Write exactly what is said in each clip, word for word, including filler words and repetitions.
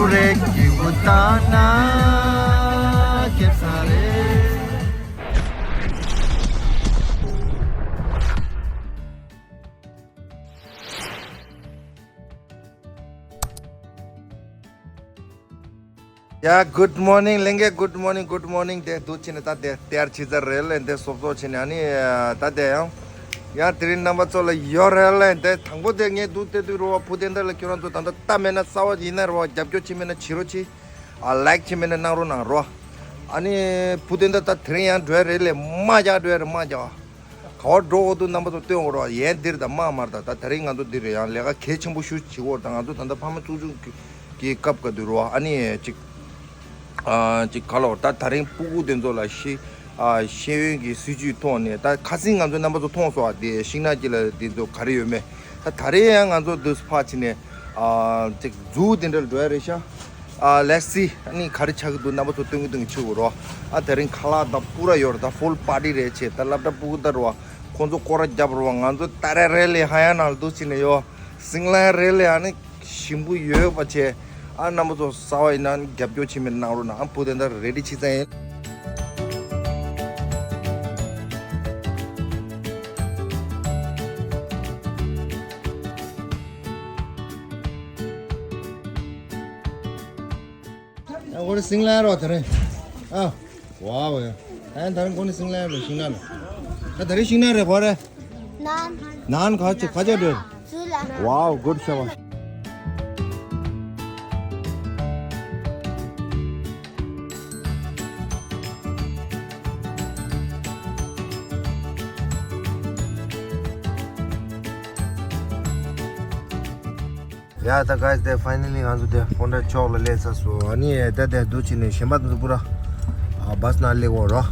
རེད་ཀྱི་བུ་ད་ན་སྐྱེ་ས་རེད། ཡ། Good morning ལྷན་རྒྱས། Good morning, good morning དེ་འདུག་ཕྱིན་ནས་ད་དེ་དེར་ཕྱི་ཚར་རེད་ལས་འདི་སོབ་སོབ་ཕྱིན་ནས་ཨ་ནི་ད་དེ་ཡང་ཡང་དེ་རིང་རྣམ་པ་ཚོ་ལ་ཡོད་རེད་ལས་འདི་དང་པོ་དེ་ངས་འདུག་བལྟས་དུས་རོ་བ་བུ་དེ་འདྲ་ལ་ཁྱོད་རང་ཚོ་ད་ལྟ་ལྟ་མེད་ན་གསར་བ་ཡིན་ན་རོ་བ་རྒྱབ་སྐྱོར་བྱེད་མེད་ན་བྱེད་རོགས་གྱིས། ཨ་ལའིག་བྱེད་མེད་ན་གནང་རོགས་གནང་རོ། ཨ་ནི་བུ་དེ་འདྲ་ད་དེ་རིང་ཡང་འགྲོ་ཡ་རེད་ལས་མ་རྒྱག་འགྲོ་ཡ་རེད་མ་རྒྱག་ག་བ་འགྲོ་འོ་དུ་རྣམ་པ་ཚོ་སྟོན་འོ་རོགས། ཡན་འདིར་དང་མ་མར་དང་ད་དེ་རིང་ང་ཚོ་འདིར་ཡང་ལས་ཀ་གལ་ཆེན་པོ་ཞུ་བྱེད་འོ་དང་ང་ཚོ་ད་ལྟ་ཕ་མ་ཚུགས་ཆུང་གི་སྐབས་ག་དུས་རོ། ཨ་ནི་ཅིག་ཨ་ཅིག་ག་ལོ་ད་དེ་རིང་སྤུ་གུ་དེ་ཚོ་ལ་ཤེས་ཨ་ཤེས་ཡོན་གྱི་སྲིད་ཇུས་ཐོག་ནས་ད་ཁ་སང་ང་ཚོ་རྣམ་པ་ཚོ་མཐོང་སོང་ཨ་དེ་ཤིང་ནགས་ཀྱི་ལ་དེ་ཚོ་ག་རེ་ཡོད་མེད། ད་ད་རེས་ཡང་ང་ཚོ་འདུས་ཕ་ཕྱིན་ནས་ཨ་ཅིག་ཛུ་དེ་འདྲ་འགྲོ་ཡ་རེད་ཤག་ཨ་ལེགས་སི་ཨ་ནི་ག་རེ་ཆགས་ཀྱི་འདུག་རྣམ་པ་ཚོ་སྟོན་གྱི་འདུག་ཆུ་བོ་རོ། ཨ་དེ་རིང་ཁ་ལག་དང་པུ་ར་ཡོད་རེད། ད་ཧྥུལ་པར་ཊི་རེད་ཆེ། ད་སློབ་གྲྭ་སྤུ་གུ་ད་རོ། ཁོང་ཚོ་སྐོར་ར་རྒྱབ་རོ། ང་ཚོ་ད་རེ་རེ་ལས་ཧ་ཡ་ནང་འདུག་ཕྱིན་ནས་ཡོ། སིང་ལ་རེ་ལས་ཨ་ནི་ཞིམ་པོ་ཡོད་པ་བྱས། ཨ་རྣམ་པ་ཚོ་གསར་བ་ཡིན་ན་རྒྱབ་སྐྱོར་བྱེད་མི་གནང་རོགས་གནང་། ཨ་བུ་དེ་འདྲ་རེ་ཌི་བྱེད་ཙང་ཡིན། ཨ་ཁོ་རེ་སིང་ལ་རོ་དེ་རེད། ཨ། ཝའོ་ཡ། ཨ་ད་རིང་ཁོ་ནི་སིང་ལ་རེ་ཤིང་ན་ལ། ཨ་ད་རིང་ཤིང་ན་རེ་ཁོ་རེ། ནཱན། ནཱན་ག་ཅི་ག་ཅི་འདྲ། ཟུ་ལ། ཝའོ་གུཌ་ཤ་བ། ཡ་ད་གཱས་དེ་ཕའི་ནལ་ལི་ང་ཚོ་དེ་ཕོན་ཊ་ཅོག་ལ་སླེབས་ཚར་སོང་། ཨ་ནི་ད་དེ་འདུག་ཕྱིན་ནས་གཞན་པ་དེ་ཚོ་པུ་ར་ཨ་བཱས་ནང་སླེབས་འོ་རོ།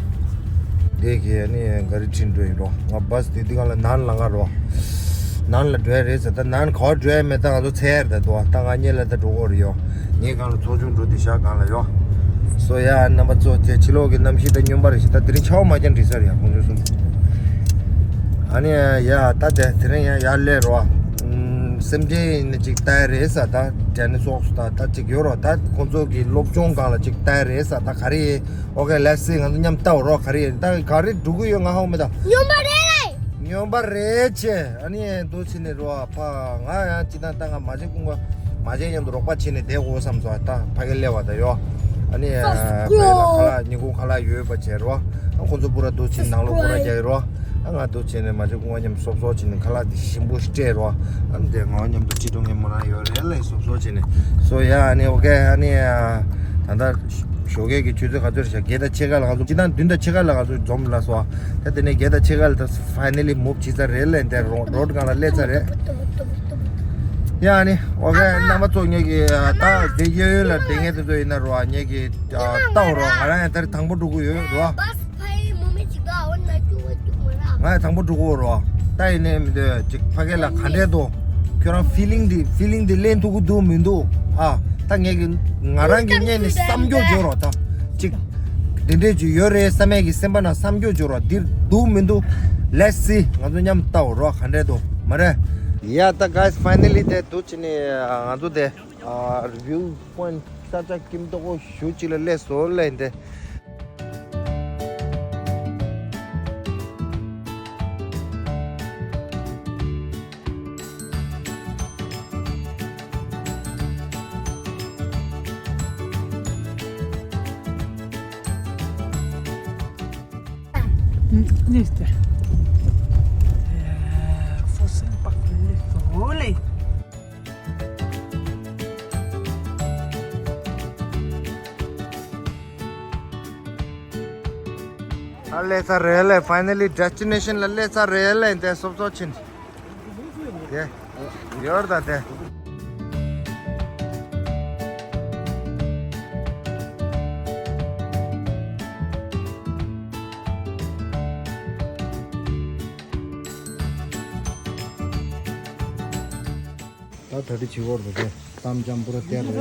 དེ་གི་ཨ་ནི་ག་རི་ཁྲིད་འགྲོ་ཡིན་རོ། ང་བཱས་དེ་འདི་ག་ལ་ནཱན་ལ་ང་རོ། ནཱན་ལ་འགྲོ་ཡ་རེད་ཟེར། ད་ནཱན་ག་བ་འགྲོ་ཡ་མེད། ད་ང་ཚོ་འཚོལ་ཡ་རེད། ད་དུ་བ་ད་ང་གཉིས་ལ་ད་འགྲོ་གི་རེད་ཡོ། ངས་གང་ལ་ཚོགས་ཆུང་འགྲོ་དེ་ཤག་གང་ལ་ཡོ། སོ་ཡ་རྣམ་པ་ཚོ་དེ་ཕྱི་ལོགས་ཀྱི་གནམ་གཤིས་ད་སྨྱོན་པ་རེད་ཤག་ད་དེ་རིང་ཆར་པ་མ་རྒྱབ་འགྲིག་ས་རེད་ཡ་ཁོང་ཚོ་གསུམ། ཨ་ནི་ཡ་ད་དེ་དེ་རིང་ཡ་ཡར་སླེབས་རོ། སེམས་ཅན་ཡིན་ན་ཅིག་ལྟ་ཡ་རེད་ས། ད་ཌའི་ནོ་སོར་ད་ད་ཅིག་ཡོད་རོ། ད་ཁོང་ཚོ་གི་སློབ་སྦྱོང་སྒང་ལ་ཅིག་ལྟ་ཡ་རེད་ས། ད་ག་རེ་ཡིན། ཨོ་ཁེ་ལེཊ་སི་ང་ཚོ་མཉམ་ལྟ་འོ་རོ། ག་རེ་ཡིན་ད་ག་རེ་འགྲོ་གི་ཡོད་ང་ཧ་གོ་མེད་ད། སྨྱོན་པ་རེད་རེད། སྨྱོན་པ་རེད་ཆེ། ཨ་ནི་འདུག་ཕྱིན་ནས་རོ་ཨ་ཕ་ང་ཡང་ཅི་ད་ད་ང་མ་བྱེད་ཀུན་པ་མ་བྱེད་མཉམ་དུ་རོགས་པ་བྱེད་ནས་བསྡད་དགོས་བསམ་སོང་། ད་ཕ་གི་སླེབས་པ་ད་ཡོ། ཨ་ནི་ཕ་གི་ལ་ཁ་ལག་ཉིན་གུང་ཁ་ལག་ཡོད་པ་བྱས་རོ། ཨ་ཁོང་ཚོ་པུ་ར་འདུག་ཕྱིན་ནང་ལོགས་པུ་ར་རྒྱག་གི་རོ། ཨ་ང་འདུག་བྱས་ནས་མ་བྱེད་ཀུན་པ་མཉམ་སོབ་སོབ་བྱས་ནས་ཁ་ལག་དེ་ཞིམ་པོ་སྤྲད་རོ། ཨ་ནི་དེ་ང་མཉམ་དུ་ཁྲིད་འགྲོ་ངས་མོ་རང་ཡོད་རེད་ལ་སོབ་སོབ་བྱས་ནས་སོ་ཡ། ཨ་ནི་ཨོ་ཁེ་ཨ་ནི་ད་ལྟ་ཞོགས་ཀས་ཀྱི་ཆུ་ཚོད་ག་ཚོད་རེད་ཤག་བརྒྱད་དང་ཕྱེད་ཀ་ལ་ང་ཚོ་སྤྱི་བཏང་བདུན་དང་ཕྱེད་ཀ་ལ་ང་ཚོ་འཛོམས་ལ་སོ། ད་དེ་ནས་བརྒྱད་དང་ཕྱེད་ཀ་ལ་ད་ཕའི་ནལ་ལི་མུབ་བྱེད་ས་རེད་ལས་འདིར་རོ་ཌི་སྒང་ལ་སླེབས་ཚར་རེད། ཡ་ནི་ཨོ་ཁེ་རྣམ་པ་ཚོ་ངེད་ཀྱི་ད་དེ་གཡས་གཡོན་ལ་དེ་ངེད་དེ་ཚོ་ཡིན་ན་རོ་ངེད་ཀྱི་ལྟ་འོ་རོ། ང་རང་ཡང་ད་རེས་དང་པོ་འགྲོ་གི་ཡོད་རོ། ང་ཡང་དང་པོ་འགྲོ་གི་ཡོད་རོ། ད་ཡིན་ནའི་མི་འདོད་ཅིག་ཕ་གི་ལ་ག་འདྲས་འདུག་ཁྱོད་རང་ཕི་ལིང་དེ་ཕི་ལིང་དེ་ལེན་ཐུབ་ཀྱི་འདུག་མི་འདུག་ཨ་ད་ངེད་ཀྱི་ང་རང་གི་སྔོན་ནས་བསམ་རྒྱུ་བརྗོད་རོགས་ད། ཅིག་དེ་འདྲས་ཅིག་ཡོད་རེད་བསམ་ཡས་ཀྱི་སེམས་པ་ནང་བསམ་རྒྱུ་བརྗོད་རོགས། འདིར་འདུག་མི་འདུག་ལེཊ་སི་ང་ཚོ་མཉམ་ལྟ་འོ་རོགས་ག་འདྲས་འདུག་མ་རེད། ཡ་ད་གཱས་ཕའི་ནལ་ལི་དེ་འདུག་ཅི་ནས་ང་ཚོ་དེ་ཨ་བིའུ་པོ་ཡིན་ཊི་ས་ཆ་ཁྱིམ་ཐོག་ཤུགས་ཅིག་ལ་སླེབས་སོང་ལབ་ཡིན་ཏེ། Neyse. Ee, fosil bakıllı sole. ཨ་ལས་ས་རེད་ལས། ཕའི་ནལ་ལི་ཌེ་སི་ཊི་ནེ་ཤན་ལ་སླེབས་ས་རེད་ལས། དེ་སོབ་སོབ་ཕྱིན། དེ་ཡོར་ད་དེ། ད་ད་དེ་བྱི་བོར་དུ་དེ་གཏམ་འཇམ་པོ་ར་སྟེར་རེད།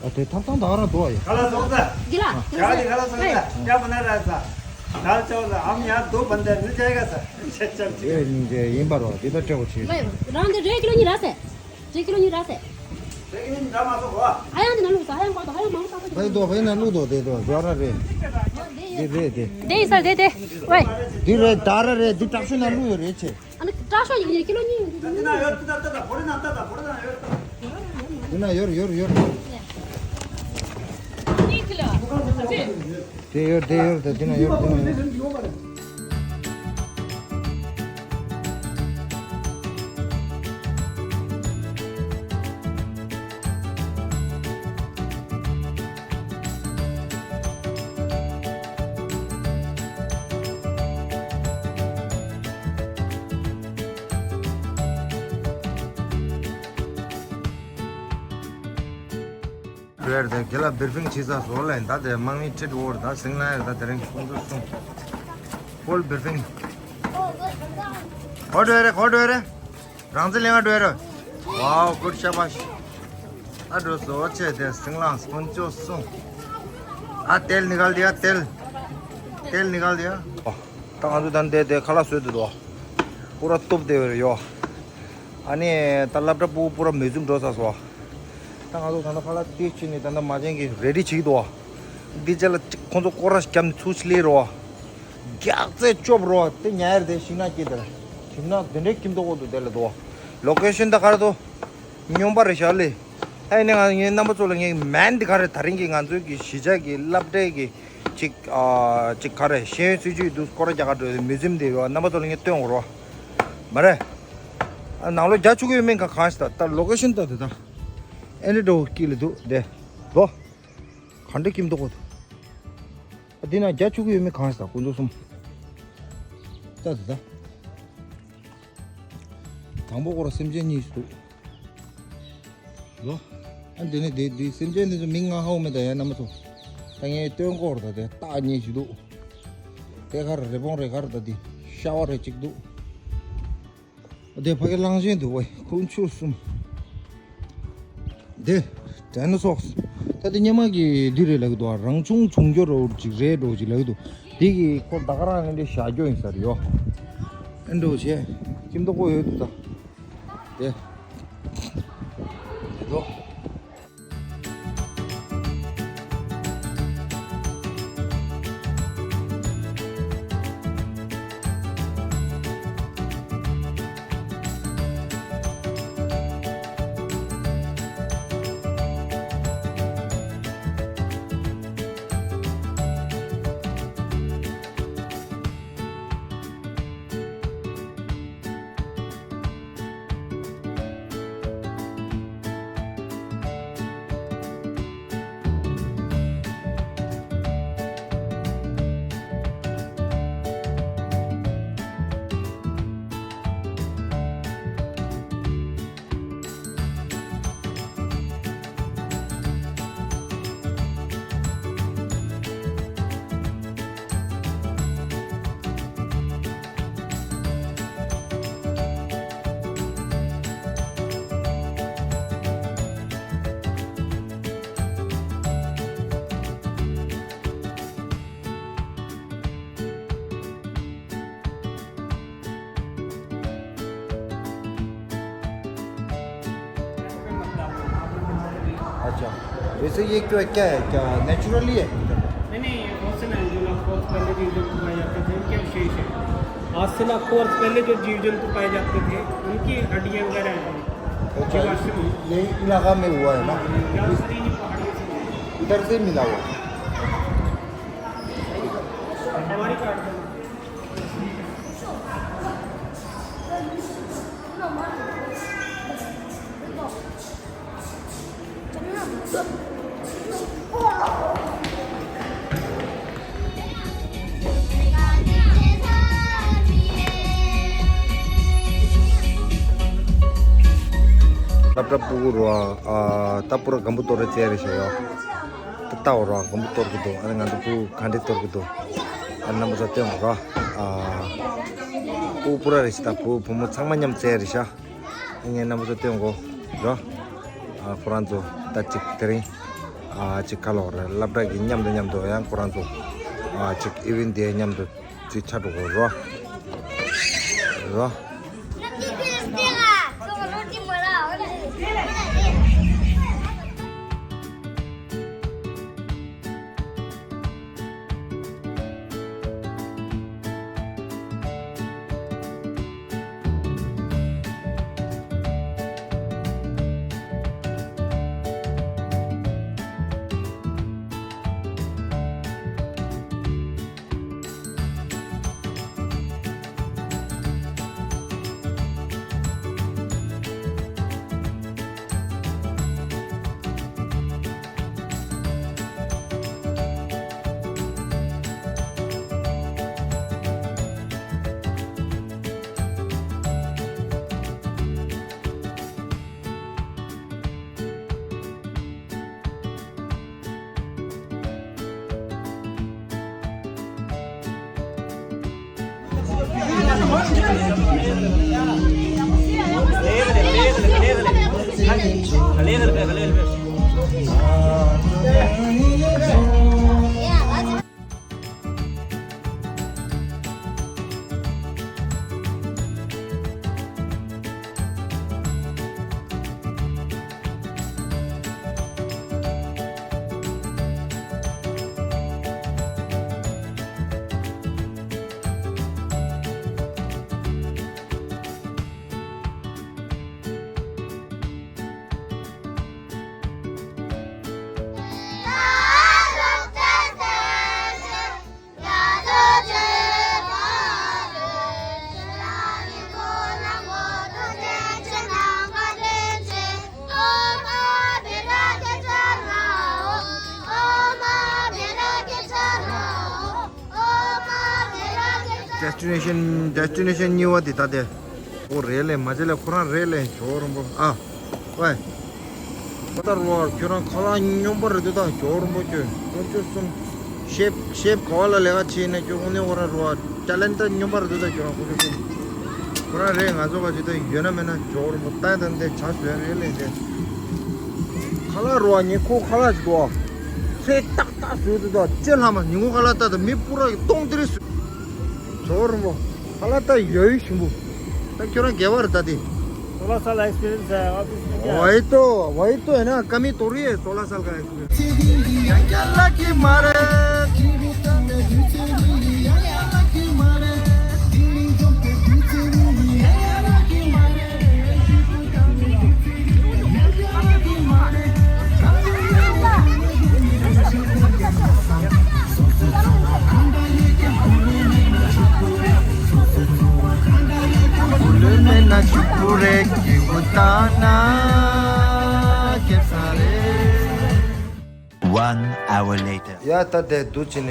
ཨ་དེ་ཐབ་ཐང་ད་ག་རང་འདུག་ཨ་ཡ། ཁ་ལག་བཟོ་ས། གི་ལ། ཡ་ལི་ཁ་ལག་བཟོ་ས། ཡ་པ་ན་ར་ས། ད་ཅོ་ལ་ཨམ་ཡ་དུ་བན་དེ་ནི་ཅའི་ག་ས། ཆེ་ཆེ་ཆེ། དེ་ཡིན་དེ་ཡིན་པ་རོ་དེ་ད་སྤྲད་གོ་ཆེ། མེ་རང་དེ་རེ་ཀི་ལོ་གཉིས་ར་སེ། རེ་ཀི་ལོ་གཉིས་ར་སེ། ཨ་ཡང་འདི་ན་ལུག་ས་ཨ་ཡང་ཀོ་ད་ཨ་ཡང་མང་ས་ས་ཡང་ཀོ་ད་ཨ་ཡང་མང་ས་ས་ཡང་། དེ་དོ་བས་ན་ལུག་དོ་དེ་དོ་ཇོ་ར་རེད། དེ་རེད་དེ། དེ་ཡིན་ས་དེ་དེ། ཝེ། འདི་རེད་ད་ར་རེད་འདི་དྲག་ཤོས་ན་ལུག་ཡོད་རེད་ཆེ། ཨ་ནི་དྲག་ཤོས་ཡིན་ཡིན་ཀི་ལོ་གཉིས་ཡོད་འདུག་འདི་ན་ཡོད་ད་ད་ད་བོ་རེ་ན་ད་ད་བོ་རེ་ན་ཡོད་ད། འདི་ན་ཡོད་ཡོད་ཡོད། གཉིས་ཀི་ལོ། དེ་ཡོད་དེ་ཡོད་དེ་དེ་ན་ཡོད་དེ་ན་ཡོད། བེར་དེ་གེ་ལ་བེར་ཕིང་ཆི་ས་སོ་ལེན་ད་དེ་དམག་མི་ཁྲིད་འོར་ད་སིང་ལ་ཡར་ད་དེ་རིང་ཁོང་ཚོ་སོང་། ཧོལ་བེར་ཕིང་། གོ་འགྲོ་རེ་གོ་འགྲོ་རེ། རང་ཚེ་ལེན་ག་འགྲོ་རེ། ཝའོ་གུད་ཤ་བཱཤ། ཨ་འགྲོ་སོ་ཆེ་དེ་སིང་ལ་སྤུན་ཆོ་སོང་། ཨ་तेल निकाल दिया तेल। तेल निकाल दिया། ད་ང་ཚོ་ད་འདས་དེ་ཁ་ལག་བཟོས་འདུག་དོ། པུ་ར་གཏུབ་དེ་བེར་ཡོ། ཨ་ནི་ད་སློབ་གྲྭ་སྤུ་གུ་པུ་ར་མིའུ་ཛིམ་འགྲོ་ཚར་སོང་། ད་ང་ཚོ་ད་ལྟ་ཁ་ལག་དེ་ཕྱིན་ནས་ད་ལྟ་མ་ཅན་གྱི་རེ་ཌི་བྱེད་ཀྱི་འདུག་འདི་རྗེས་ལ་ཁོང་ཚོ་སྐོར་ར་བརྒྱབ་ནས་ཚུར་ཕྱི་ལེ་རོ། རྒྱག་རྩལ་སྐྱོབ་རོ་དེ་ཉལ་ཡར་དེ་ཤིང་ནགས་སྐྱེས་དེར། ཁྱིམ་ནག་དེ་འདྲའི་ཁྱིམ་ཐོག་འོག་ཏུ་དེ་ལ་འདུག་ལོ་ཀེ་ཤན་ད་ག་རེ་འདུག་སྨྱོན་པ་རེད་ཤག་ལེ། ཨ་ནི་ང་ངའི་རྣམ་པ་ཚོ་ལ་ངའི་མན་འདི་ག་རེ་ད་རིང་གི་ང་ཚོའི་གི་གཞིས་ཆགས་ཀྱི་སློབ་གྲྭའི་གི་ཅིག་ཨ་ཅིག་ག་རེ་ཤེས་ཡོན་སྲིད་ཇུས་འདུག་སྐོར་རྒྱག་ག་འགྲོ་མིའུ་ཛིམ་དེ་ཡོད་རྣམ་པ་ཚོ་ལ་ངས་སྟོན་དགོས་རོ། མ་རེད། ཨ་ནང་ལོགས་རྒྱག་ཆོག་གི་ཡོད་མེད་ག་གང་ཞིག་ད་ད་ལོ་ཀེ་ཤན་ད་དེ་ད་ཨེ་འདྲ་འགྲོ་གི་ལ་འདུག་དེ་ལོ། ག་འདྲ་ཁྱིམ་ཐོག་གོ་ད། འདི་ན་རྒྱ་ཆུ་གི་ཡོད་མེད་གང་ཞིག་ད་ཀུན་རྫོབ་གསུམ། ལྟ་དེ་ད། དང་པོ་སྐོར་སེམས་ཅན་གཉིས་སུ་འདུག་ལོ། ཨ་འདི་ནི་འདི་འདི་སེམས་ཅན་འདི་ཚོ་མིང་ང་ཧ་གོ་མེད་ད་ཡ་རྣམ་པ་ཚོ། ད་ངས་སྟོན་སྐོར་ད་དེ་སྟག་གཉིས་ཤིག་འདུག་དེ་ཁར་རི་བོང་རེ་ཁར་ད་འདི་ཤ་བ་རེ་གཅིག་འདུག་དེ་ཕ་གི་གླང་ཆེན་འདུག་བས་ཁུ་ཆུ་གསུམ། དེ་ཌའི་ནོ་སོགས། ད་དེ་སྔོན་མ་གི་འདི་རེད་ལབ་ཀྱི་འདུག་རང་བྱུང་བྱུང་འགྱུར་འོར་ཅིག་རེད་འགྲོ་ཅིག་ལབ་ཀྱི་འདུག་དེ་གི་ཁོ་ད་ག་རང་ནས་འདྲེ་བཞག་རྒྱུ་ཡིན་ས་རེད་ཡོ། ཨེ་འགྲོ་བྱས་ཁྱིམ་ཐོག་ཁོ་ཡོད་འདུག་ད། དེ་འགྲོ། अच्छा, वैसे ये क्या, क्या है, क्या नेचुरली है? नहीं, नहीं, ये फॉसिल है, जो ना बहुत पहले जीव जंतु पाए जाते थे, उनके अवशेष है। फॉसिल, ऑफ कोर्स, पहले जो जीव जंतु पाए जाते थे, उनकी हड्डियां वगैरह हैं। अच्छा, जीवाश्म। यही इलाका में हुआ है ना? हाँ, यहाँ से ही पहाड़ियों से। इधर से मिला हुआ है। हमारी काट दो। སློབ་གྲྭ་སྤུ་གུ་རོ་ཨ་ད་པུ་ར་སྒམ་པོ་གཏོར་རེ་བཙལ་རེ་བྱས་ཡོད། ད་ལྟ་འོ་རོ་སྒམ་པོ་གཏོར་གི་འདུག་ཨ་ནི་ང་ཚོ་སྤུ་གུ་ག་འདྲས་གཏོར་གི་འདུག་ཨ་རྣམ་པ་ཚོ་སྟོན་འོ་རོ་ཨ་སྤུ་གུ་པུ་ར་རེ་ཞིག་ད་བུ་བུ་མོ་ཚང་མ་མཉམ་བཙལ་རེ་ཤག་ངས་རྣམ་པ་ཚོ་སྟོན་གོ་རོ། ཨ་ཁོ་རང་ཚོ་ད་ཅིག་དེ་རིང་ཨ་ཅིག་ཁ་ལོ་རེ་སློབ་གྲྭ་གི་མཉམ་དུ་མཉམ་དུ་ཡང་ཁོ་རང་ཚོ་ཨ་ཅིག་ཨི་ཝེན་དེ་མཉམ་དུ་ཅིག་ཆ་འགྲོ་གོ་རོ། རོ། རོ། 那这个是这个，跟我说这么了。Destination destination གཉིས་པ་དེ་ད་དེ། ཨོ་རེད་ལེ། མ་བྱེད་ལེ། ཁོ་རང་རེད་ལེ། ཇོ་རོང་པོ། ཨ། ཝེ། ད་རོ་ཁྱོད་རང་ཁ་ལག་སྨྱོན་པ་རེད་འདུག་ད་ཇོ་རོང་པོ་ཁྱོད། དཀོན་མཆོག་གསུམ། ཤེབ་ཤེབ་ག་བ་ལ་ལས་ཀ་བྱེད་ནས་ཁྱོད་དངོས་གནས་ཁོ་རང་རོ་ཊེ་ལེན་ཊི་སྨྱོན་པ་རེད་འདུག་ད་ཁྱོད་རང་། དཀོན་མཆོག་གསུམ། ཁོ་རང་རེད། ང་ཚོ་ག་ཅིག་ད་ཡོད་ན་མེད་ན་ཇོ་རོང་པོ་ད་ད་འདི་ཇ་བཟོས་རེད་ལེ་འདི། ཁ་ལག་རོ་ཉིན་གུང་ཁ་ལག་ཅིག་འདུག་ཚེ་ཏག་ཏག་བཟོས་འདུག་ད་ཅི་ལྷ་མ་ཉིན་གུང་ཁ་ལག་ད་ད་མི་སྤུ་ར་གི་སྟོང་ཏི་རི་བཟོས། ཇོ་རོང་པོ། ཁ་ལག་ད་ཡོད་ཞིམ་པོ། ད་ཁྱོད་རང་དགེ་བ་རེད་ད་དེ། सोलह साल एक्सपीरियंस है और कुछ नहीं क्या? वही तो, वही तो है ना, कमी थोड़ी है सोलह साल का experience. One hour later. ཡ་ད་དེ་འདུག་བྱས་ནས་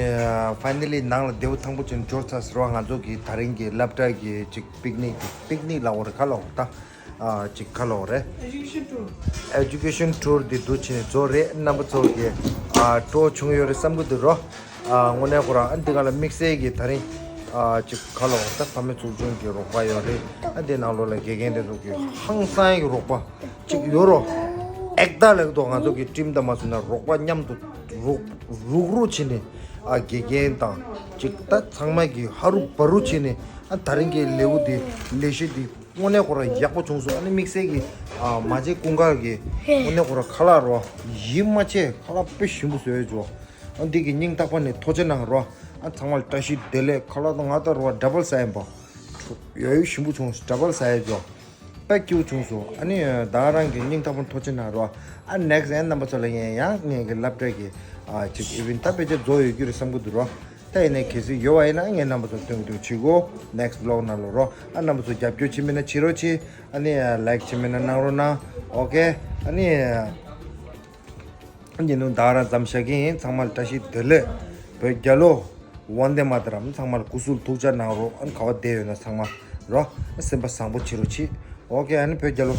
ཕའི་ནལ་ལི་ནང་ལ་བདེ་པོ་ཐང་པོ་བྱས་ནས་འབྱོར་ཚར་ཟེར་བ། ང་ཚོ་གི་ད་རིང་གི་སློབ་གྲྭ་གི་ཅིག་པིག་ནིག་པིག་ནིག་ལབ་དགོས་རེད། ག་ལབ་དགོས་རེད་ད། ཨ་ཅིག་ག་ལབ་དགོས་རེད། Education tour. Education tour འདི་འདུག་བྱས་ནས་རྫོགས་རེད། རྣམ་པ་ཚོ་གི་ཨ་སྤྲོ་བྱུང་ཡོད་རེད་བསམ་གི་འདུག་རོ། ཨ་དངོས་གནས་ཁོ་རང་ཨ་འདི་ག་ལ་དམིགས་བསལ་གྱི་ད་རིང་ཨ་ཅིག་ག་ལབ་དགོས་རེད་ད། ཕ་མའི་ཚོགས་ཆུང་གི་རོགས་པ་ཡོད་རེད། ཨ་འདི་ནང་ལོགས་ལ་དགེ་རྒན་དེ་ཚོ་གི་ཧང་སང་གི་རོགས་པ་ཅིག་ཡོད་རོ། ཨེག་ད་ལེག་དོ་ང་ཚོ་གི་ཊིམ་དང་མ་བཟོས་ན་རོགས་པ་མཉམ་དུ་རུག་རུག་རུག་བྱས་ནས་ཨ་དགེ་རྒན་དང་ཅིག་ད་ཚང་མ་གི་ཧ་རུ་བ་རུ་བྱས་ནས་ཨ་ད་རིང་གི་ལེའུ་འདི་ལས་གཞི་འདི་དངོས་གནས་ཁོ་རང་ཡག་པོ་བྱུང་སོང་། ཨ་ནི་དམིགས་བསལ་གྱི་ཨ་མ་བྱན་ཀུན་དགའ་གི་དངོས་གནས་ཁོ་རང་ཁ་ལག་རོ་ཡིད་མ་ཆེས་ཁ་ལག་དཔེ་ཞིམ་པོ་བཟོས་ཡོད་ཇོ། ཨ་འདི་གི་སྙིང་ཐག་པ་ནས་ཐུགས་རྗེ་གནང་རོ། ཨ་ཚང་མ་ལ་བཀྲ་ཤིས་བདེ་ལེགས། ཁ་ལག་དང་ང་ད་རོ་ཌབ་བལ་ཟ་ཡིན་པ། ཡོད་ཡོད་ཞིམ་པོ་བྱུང་། ཌབ་བལ་ཟ་ཡོད་ཇོ། དཔེ་སྐྱིད་པོ་བྱུང་སོང་། ཨ་ནི་ད་རང་གི་སྙིང་ཐག་པ་ནས་ཐུགས་རྗེ་གནང་རོ། ཨ་ནེག་སི་ཨེ་རྣམ་པ་ཚོ་ལ་ཡིན་ཡང་ངེད་ཀྱི་སློབ་གྲྭ་གི་ཨ་ཅིག་ཨི་ཝེན་ཊི་ད་ཕལ་ཆེར་རྫོགས་ཡོད་རྒྱུ་རེད་བསམ་གི་འདུག་རོ། ད་ཡིན་ནའི་གལ་སྲིད་ཡོད་པ་ཡིན་ན་ངས་རྣམ་པ་ཚོར་སྟོན་གི་འདུག་བྱེད་དགོས། ནེག་སི་བི་ལོག་ནང་ལོགས་རོ། ཨ་རྣམ་པ་ཚོ་རྒྱབ་སྐྱོར་བྱེད་མིན་ན་བྱེད་རོགས་བྱེད། ཨ་ནི་ལའིག་བྱེད་མིན་ན་གནང་རོགས་གནང་། ཨོ་ཁེ། ཨ་ནི་ཉིན་ནུ་ད་རང་མཚམས་བཞག་གི་ཡིན། ཚང་མ་ལ་བཀྲ་ཤིས་བདེ་ལེགས། བོད་རྒྱལ་ལོ། ཝན་དེ་མ་ཏ་རམ། ཚང་མ་ལ་སྐུ་གཟུགས་ཐུགས་ཅག་གནང་རོགས། ཨ་ནི་ག་བ་བསྡད་ཡོད་ན་ཚང་མ་རོ། ཨ་སེམས་པ་བཟང་པོ་བྱེད་རོགས་བྱེད། ཨོ་ཁེ། ཨ་ནི་བོད་རྒྱལ་ལོ།